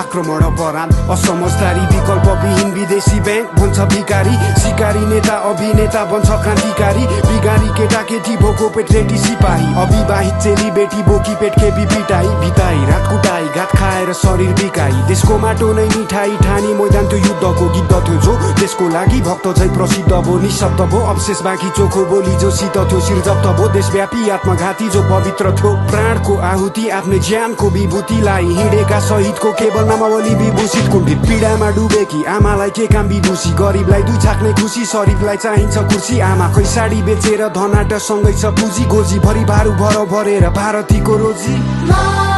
आक्रमण अपराध असमझदारी विकल्पविहीन विदेशी बैंक भन्छ भिकारी शिकारी नेता अभिनेता बन्छ क्रान्तिकारी बिगारी केटाकेटी भोको पेट रेटी सिपाही अविवाहित चेली बेटी बोकी पेट खेपी पिटाई भिताई रात कुटाई घात खाएर शरीर बिकाई देशको माटो नै मिठाई ठानी मैदान त्यो युद्धको गिद्ध थियो जो देशको लागि भक्त झै प्रसिद्ध भो निशब्द भो अवशेष बाँकी चोखो बोली जो शीत थियो शिर जप्त भो देशव्यापी आत्मघाती जो पवित्र थियो प्राणको आहुति आफ्नै ज्यानको विभूतिलाई हिँडेका शहीदको केवल नामावली विभूषित कुण्ठित पीडामा डुबेकी आमालाई के काम विदुषी गरिबलाई दुई छाक्ने खुसी शरीफलाई चाहिन्छ कुर्सी आमाकै साडी बेचेर धनाट सँगै छ पुँजी गोजी भरि भारू भर भरेर भारतीको रोजी